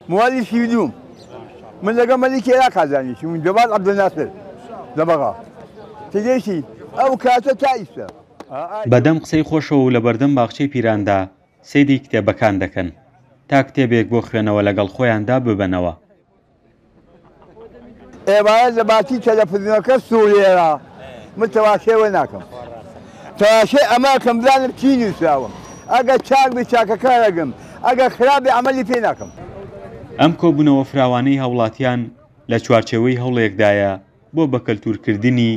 موالی 32 من لەگەڵ مەلیکی عێراقا دانیشتبووین جەمال عەبدولناسر لە بەغا تێگەیشتی ئەو کاتە تا ئیستا. بەدەم قسەی خۆشەوە و لەبەردەم باخچەی پیراندا سەیری کتێبەکان دەکەن تا کتێبێک بۆ خوێنەوە لەگەڵ خۆیاندا ببەنەوە. ئێوارە لە باتی تەلەفزیۆنەکە سوورێرا من تەواشای وە ناکەم تەواشای ئەمە ئەکەم بزانم چی نووسراوە ئەگەر چاک بێ چاکەکە ئەگەم ئەگەر خراپ بێ عەمەلی پێ ناکەم. ئەم کۆبوونەوە فراوانەی هاوڵاتیان لە چوارچێوەی هەوڵێکدایە بۆ بەکەلتوورکردنی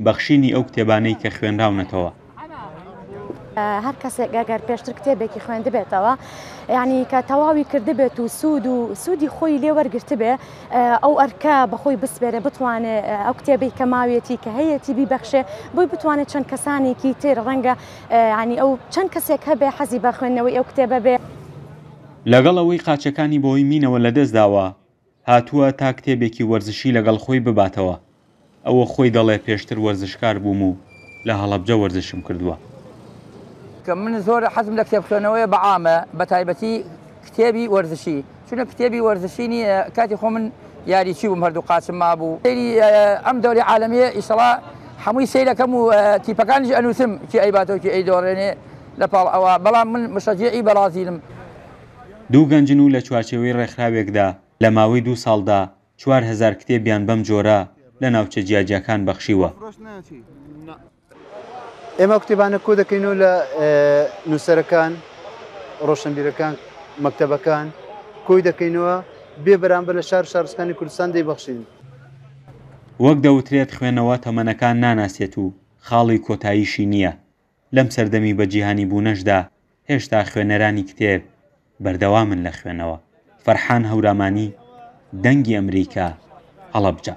بەخشینی ئەو کتێبانەی کە خوێنراونەتەوە. هەر کەسێک ئەگەر پێشتر کتێبێکی خوێندبێتەوە یعنی کە تەواوی کردبێت و سوود و سوودی خۆی لێ وەرگرتبێ ئەو ئەرکە بەخۆی بسپێرێ بتوانێ ئەو کتێبەی کە ماویەتی کە هەیەتی بیبەخشێ بۆی بتوانێت چەند کەسانێکی تر ڕەنگە ینی ئەو چەند کەسێک هەبێ حەزی بە خوێندنەوەی ئەو کتێبە بێ. لەگەڵ ئەوەی قاچەکانی بەهۆی مینەوە لەدەستداوە، هاتووە تا کتێبێکی وەرزشی لەگەڵ خۆی بباتەوە، ئەوە خۆی دەڵێ پێشتر وەرزشکار بووم و لە هەڵەبجە وەرزشم کردووە. کە من زۆر حەزم لە کتێب خوێنەوەیە بە عامە بە تایبەتی کتێبی وەرزشی چونە کتێبی وەرزشی نییە کاتی خۆ من یاریچی بووم هەردوو قاچم مابوو سەیری ئەم دەوری عالەمیە ئیشەڵا هەمووی سەیرەکەم و تیپەکانیش ئەنووسم کی ئەیباتەوە کی ئەیدۆڕێنێ لە پاڵ ئەوە بەڵام من مشەجیعی بەڕازیلم. دوو گەنجن و لە چوارچێوەی ڕێکخراوێکدا لە ماوەی دوو ساڵدا 4000 کتێبیان بەم جۆرە لە ناوچە جیاجیاکان بەخشیوە. ئێمە ئەو کتێبانە کۆ دەکەینەوە لە نووسەرەکان، ڕۆشنبیرەکان، مەکتەبەکان کۆی دەکەینەوە بێ بەرامبەر لە شار و شارۆچکانی کوردستان دەیبەخشین. وەک دەوترێت خوێنەوە تەمەنەکان ناناسێت و خاڵی کۆتاییشی نییە، لەم سەردەمی بەجیهانیبوونەشدا هێشتا خوێنەرانی کتێب بەردەوامن لە خوێنەوە. فەرحان هەورامانی، دەنگی ئەمریکا، هەڵەبجە.